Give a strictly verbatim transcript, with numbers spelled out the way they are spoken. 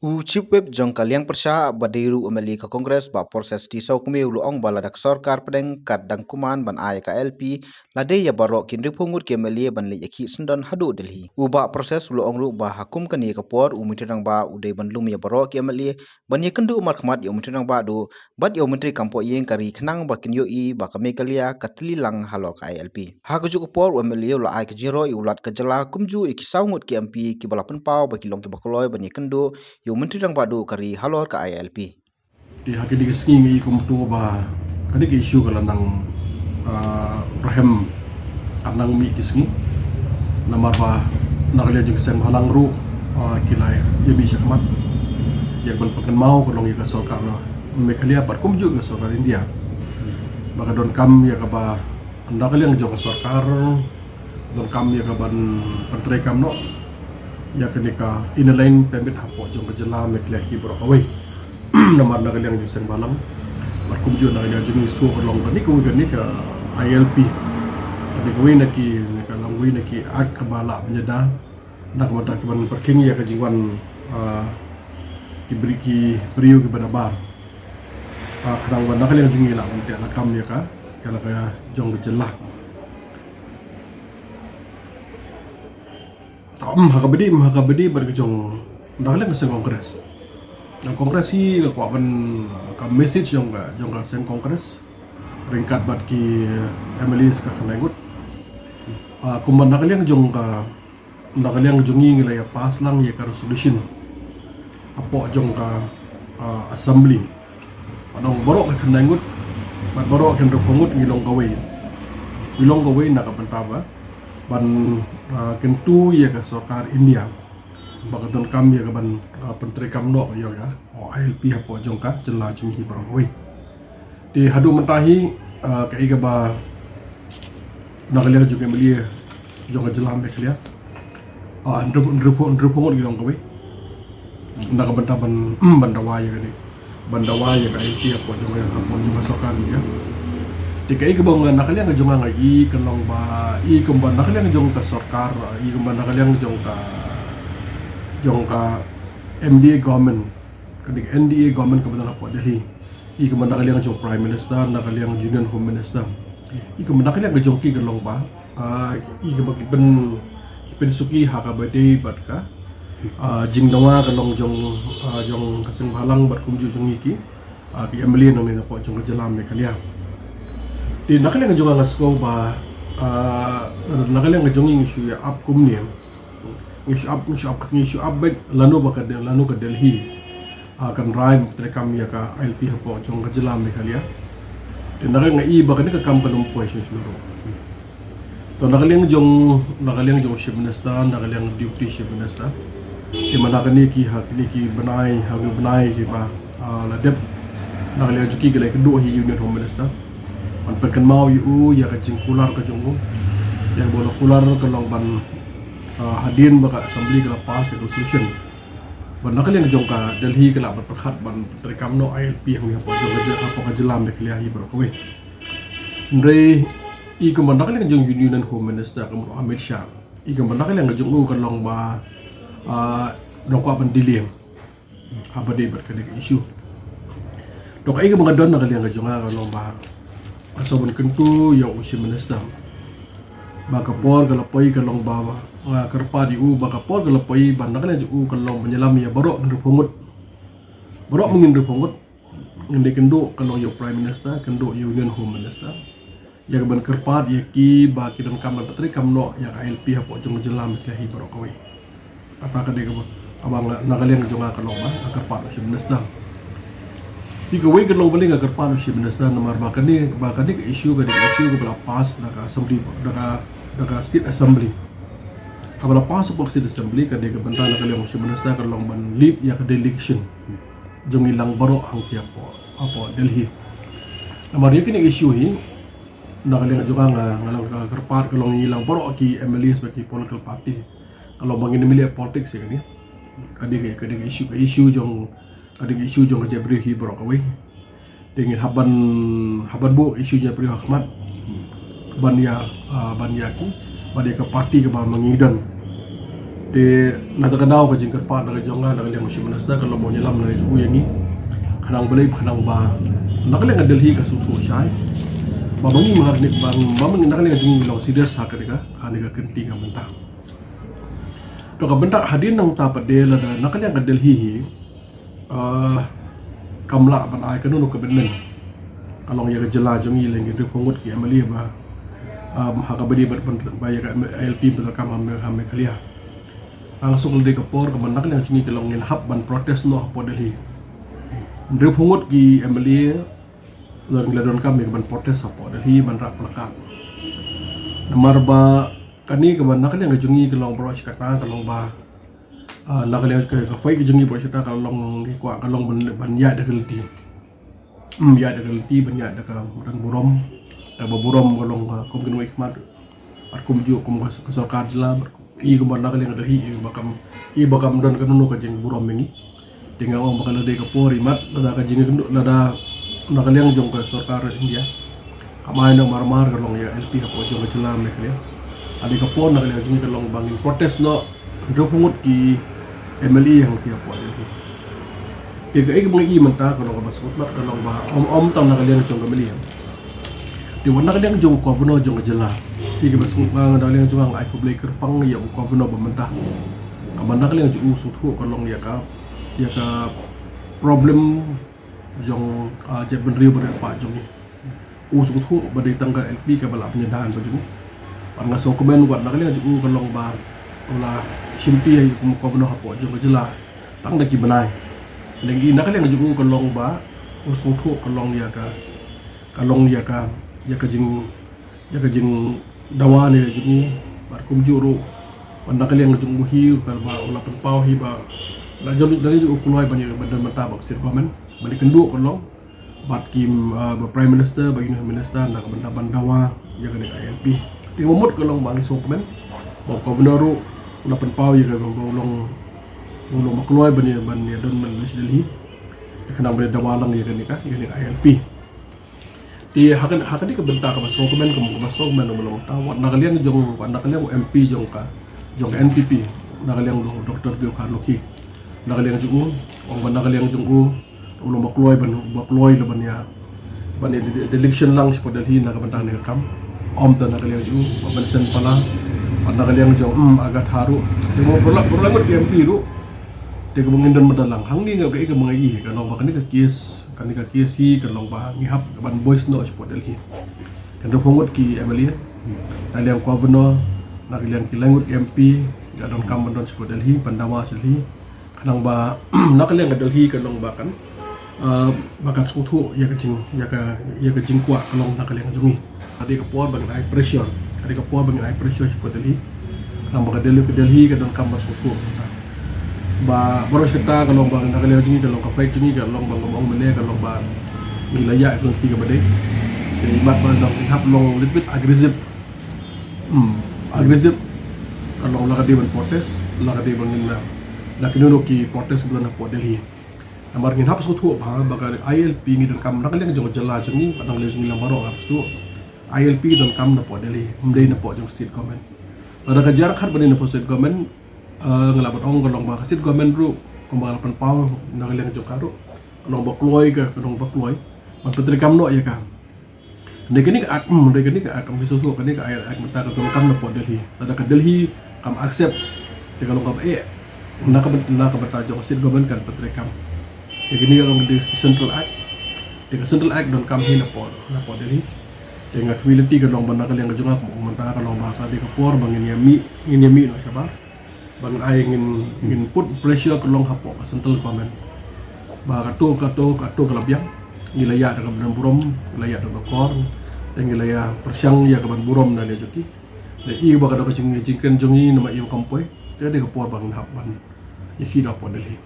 U Chief Whip jong ka Liang Pyrshah ba dei ruh u M L A ka Congress, Bah Proses T Sawkmie, u la ong ba lada ka sorkar pdeng kat dang kumne ban ai ka I L P, la dei ïa baroh ki hynriewphew ngut ki M L A ban leit ïakhih syndon haduh Delhi. U Bah Proses u la ong ruh ba ha kum kane ka por u Myntri Rangbah u dei ban lum ïa baroh ki M L A ban ïakynduh markhmat ïa u Myntri Rangbah duh bad ïa u Myntri Kam Pohïing ka ri khnang ba kin ïohi ba ka Meghalaya ka tylli lang halor ka I L P. Ha kajuh ka por u M L A u la ai ka jingroi ïa u Lat ka jylla kumjuh ïa ki saw ngut ki M P kiba la pynpaw ba ki long kiba kloi ban ïakynduh ïa u Myntri Rangbah duh ka ri halor ka I L P. Te ha kine ki sngi nga ïohi kumto ba kane ka issue ka la nang, ah, rhem, ka nang mih ki sngi. Namar ba na ka liang jong ka seng bhalang ruh, ah, ki la ïa mih shakhmat ïa ka ban pynkynmaw ka long ïa ka sorkar Meghalaya bad kumjuh ka sorkar India ba ka donkam ïa kaba na ka liang jong ka sorkar donkam ïa ka ban pyntreikam noh ïa kane ka inner line permit hapoh jong ka jylla Meghalaya hi baroh kawei. Namar na ka liang jong seng bhalang bad kumjuh na ka liang jong ngi shuh ka long kane kawei kane ka I L P, kane kawei na ki, na ka long kawei na ki act kaba lah ban ïada na ka bynta ki ban pyrkhing ïa ka jingwan, ah, ki bri-, ki briew kiba nabar. Ah, khnang ba na ka liang jong ngi lah ban teh lakam ïa ka, ïa la ka jong ka jylla. Te, mm, ha kaba ïadei, mm, ha kaba ïadei bad ka jong na ka liang ka seng Congress. Ka Congress hi ka kwah ban, ah, ka message jong ka, jong ka seng Congress ryngkat bad ki M L As ka khyndai ngut. Ah, kumba na ka liang jong ka, na ka liang jong ngi ngi la ïa pass lang ïa ka resolution hapoh jong ka, ah, assembly. Ba ong baroh ka khyndai ngut bad baroh ka hynriewphew ngut ngi long kawei. Ngi long kawei na ka bynta ba ban, ah, kyntu ïa ka sorkar India ba ka donkam ïa ka ban, ah, pyntreikam noh ïa ka, oh, I L P hapoh jong ka jylla jong ngi baroh kawei. Te haduh mynta hi, ah, kaei kaba na ka liang jong ka M L A jong ka jylla Meghalaya, ah, hynriew, hynriewphew, hynriewphew ngut ngi long kawei na ka bynta ban, ban dawa ïa kane, ban dawa ïa ka I L P hapoh jong ka, hapoh jong ka sorkar India. Te kaei kaba nga na ka liang ka jong nga nga i ka long ba i kumba na ka liang jong ka sorkar, i kumba na ka liang jong ka, jong ka M D A government, kane ka N D A government kaba don hapoh Delhi. I kumba na ka liang jong Prime Minister, na ka liang Union Home Minister, i kumba na ka liang ka jong ki ka long ba, ah, i kumba ki pyn, ki pynsuki ha kaba ïadei bad ka, ah, jingdawa ka long jong, ah, jong ka seng bhalang bad kumjuh jong ngi ki, ah, ki M L A nangne napoh jong ka jylla Meghalaya. Te na ka liang ka jong nga nga sngew ba, ah, na ka liang ka jong ngi ngi shu ïa ap kumne, ngi shu ap, ngi shu ap, ngi shu ap beit lano ba ka Del-, lano ka Delhi, ah, kan rai ban pyntreikam ïa ka I L P hapoh jong ka jylla Meghalaya. Te na ka liang nga i ba kane ka kam kan ym poi shuh shuh ruh. To na ka liang jong, na ka liang jong Chief Minister, na ka liang Deputy Chief Minister, ki mynta kine ki ha kine ki bnai, ha ki bnai kiba, ah, la dep, na ka liang jong ki ki la ïakynduh hi Union Home Minister ban pynkynmaw ïa u ïa ka jingkular ka jong u, ïa kaba la kular ka long ban, ah, hadien ba ka assembly ka la pass ïa ka resolution. Bad na ka liang jong ka Delhi ka lah ban pyrkhat ban treikam noh I L P hangne hapoh jong ka, hapoh ka jylla Meghalaya hi baroh kawei. Hynrei i kumba na ka liang jong Union Home Minister ka mut Amit Shah, i kumba na ka liang jong u ka long ba, ah, dang kwah ban delay haba ïadei bad kane ka issue. To kaei kaba nga don na ka liang ka jong nga ka long ba nga sngew ban kyntu ïa u Chief Minister ba ka por ka la poi ka long ba, ba nga kyrpad ïa u ba ka por ka la poi ba na ka liang jong u ka long ban ïalam ïa baroh hynriewphew ngut. Baroh hynriewphew ngut. Ngin ïakynduh ka long ïa u Prime Minister, kynduh ïa u Union Home Minister, ïa ka ban kyrpad ïa ki ba ki donkam ban pyntreikam noh ïa ka I L P hapoh jong ka jylla Meghalaya hi baroh kawei. Kata ka dei kaba, kaba nga, na ka liang jong nga ka long ba nga kyrpad ïa u Chief Minister. Te kawei ka long balei nga kyrpad ïa u Chief Minister, namar ba kane, ba kane ka issue ka dei ka issue kaba la pass da ka assembly, da ka, da ka State Assembly. Haba la pass hapoh ka State Assembly ka dei ka bynta na ka liang u Chief Minister ka long ban lead ïa ka delegation jong ngi lang baroh hangne hapoh, hapoh Delhi. Namar ïa kine ki issue hi na ka liang jong nga, nga, nga kyrpad ka long ngi lang baroh ki M L As bad ki political party. Ka long ba ngin ym leh politics ïa kane. Ka dei ka, ka dei ka issue, ka issue jong, ka dei ka issue jong ka jaitbynriew hi baroh kawei. Te ngin hap ban, hap ban buh ka issue jaitbynriew ha khmat ban ïa, ah, ban ïa ki, ban ïa ka party kaba ma ngi don. Te na kata ka daw ka jingkyrpad na ka jong nga na ka liang u Chief Minister ka long ba un ïalam na ka jong u ïa ngi. Khnang balei, khnang ba na ka liang ka Delhi ka sngewthuh shai ba ma ngi ma ngi ba ma ngi na ka liang ka jong ngi long serious ha kane ka, ha kane ka kynti ka mynta. To ka bynta hadien nangta pat de lada na ka liang ka Delhi hi, ah, kam lah ban ai kano kano ka commitment. Ka long ïa ka jylla jong ngi leng ki hynriewphew ngut ki M L A ba, um, ha kaba ïadei bad ban, ba ïa ka I L P ban treikam ha Me-, ha Meghalaya. Nga sngew lada ka por kaba na ka liang jong ngi ka long ngin hap ban protest noh hapoh Delhi. Hynriewphew ngut ki M L A la, la donkam ïa ka ban protest hapoh Delhi ban rah placard. Namar ba kane kaba na ka liang ka jong ngi ka long baroh shi katta ka long ba, ah, na ka liang ka, ka fight ka jong ngi baroh shi katta ka long ngi kwah ka long ban, ban ïaid da ka lynti. Hmm, ïaid da ka lynti, ban ïaid da ka madan burom. Da ba burom ka long ka kum ki nongmihkhmat. Bad kumjuh kum ka, ka sorkar jylla, bad i kumba na ka liang ka Delhi, i ba kam, i ba kam don kano kano ka jingburom ïa ngi. Te nga ong ba ka la dei ka por imat, lada ka jingkynduh, lada na ka liang jong ka sorkar India kam ai noh marmar ka long ïa L P hapoh jong ka jylla Meghalaya. Ka dei ka por na ka liang jong ngi ka long ba ngin protest noh hynriewphew ngut ki M L A hangne hapoh Delhi. Te kaei kaba nga i mynta ka long kaba sngewtynnat ka long ba ym, ym tang na ka liang jong ka M L A. Te wat na ka liang jong u Governor jong ka jylla. Te kaba sngewtynnat na ka liang jong nga, nga ai khublei kyrpang ïa u Governor ba mynta. Kaba na ka liang jong u sngewthuh ka long ïa ka, ïa ka problem jong, ah, jaitbynriew bad riewpaidbah jong ngi. U sngewthuh ba dei tang ka L P kaba lah ban ïada bad jong ngi. Bad nga sngewkmen wat na ka liang jong u ka long ba u la shimti ïa u kum u Governor hapoh jong ka jylla tang da ki bnai. Lada i na ka liang jong u ka long ba u sngewthuh ka long ïa ka, ka long ïa ka, ïa ka jing, ïa ka jingdawa ne jong ngi, bad kumjuh ruh wat na ka liang jong u hi kaba u la pynpaw hi ba na jong, na jong u kloi ban ïa, ban don bynta bad ka state government ban ïakynduh ka long bad ki, ah, ba Prime Minister, ba Union Minister na ka bynta ban dawa ïa kane ka I L P. Te kaba mut ka long ba ngi sngewkmen ba u Governor ruh u la pynpaw ïa ka ba u long, u long ba kloi ban ïa, ban ïa don ban leit sha Delhi. Te khnang ban ïa dawa lang ïa kane ka, ïa kane ka I L P. Te ha kane, ha kane ka bynta kaba sngewkmen, kaba, kaba sngewkmen kaba long ta wat na ka liang jong, wat na ka liang u M P jong ka, jong ka N P P, na ka liang u Doctor Deokharlokhi. Na ka liang jong u, ong ba na ka liang jong u u long ba kloi ban, ba kloi la ban ïa, ban ïa de-, de-, delegation lang shapoh Delhi na ka bynta kane ka kam. Ym tang na ka liang jong u, ba Vincent Pala, ba na ka liang jong, hmm, Agatha ruh. Te ba pyrla, pyrla ngut ki M P ruh. Te kaba ngin don mynta lang hangne nga, kaei kaba nga i ka long ba kane ka case, kane ka case hi ka long ba ngi hap ban voice noh shapoh Delhi. Ka hynriewphew ngut ki M L A, na ka liang Governor, na ka liang ki lai ngut ki M P, ki la donkam ban don shapoh Delhi ban dawa sha Delhi. Khnang ba na ka liang ka Delhi ka long ba kan, ah, ba kan sngewthuh ïa ka jing, ïa ka, ïa ka jingkwah ka long na ka liang jong ngi. Ka dei ka por ba ngin ai pressure, ka dei ka por ba ngin ai pressure shapoh Delhi. Khnang ba ka Delhi, ka Delhi ka donkam ban sngewthuh ba baroh shi katta ka long ba na ka liang jong ngi ka long ka fight jong ngi ka long ba, nga ong mynne ka long ba ngi la ïaid ka lynti kaba dei. Te imat ba dang ngi hap long little bit aggressive. Hmm, aggressive ka long la ka dei ban protest, la ka dei ban ngin la, la kino kino ki protest ba don hapoh Delhi. Namar ngin hap sngewthuh ba, ba ka I L P ngi donkam na ka liang jong ka jylla jong ngi, na ka liang jong ngi lang baroh hap sngewthuh. I L P donkam napoh Delhi, ym dei napoh jong state government. Lada ka jia khat ba dei napoh state government, eh, nga lah ban ong ka long ba ka state government ruh, kumba nga la pynpaw na ka liang jong ka ruh, ka long ba kloi ka, ka long ba kloi ban pyntreikam noh ïa ka. Dei kane ka act, hmm, dei kane ka act, hmm, dei shuh shuh kane ka act, act mynta ka donkam napoh Delhi. Lada ka Delhi kam accept, te ka long kaba eh, na ka byn-, na ka bynta jong state government kan pyntreikam. Te kane ka long ka dei central act. Te ka central act donkam hi napoh, napoh Delhi. Te nga khmih lynti ka long ba na ka liang ka jong nga kum mynta ka long ba ka dei ka por ba ngin ïa mih, ngin ïa mih noh shabar. Ba ngin ai ngin, ngin put pressure ka long hapoh ka central government. Ba kato, kato, kato ka la biang. Ngi la ïaid da ka ban burom, ngi la ïaid da ka kor. Te ngi la ïa pyrshang ïa ka ban burom na ne jong ki. Te i ba ka dei ka jing, jingkren jong ngi namar i ba kam poi. Te dei ka por ba ngin hap ban ïa khie noh hapoh Delhi.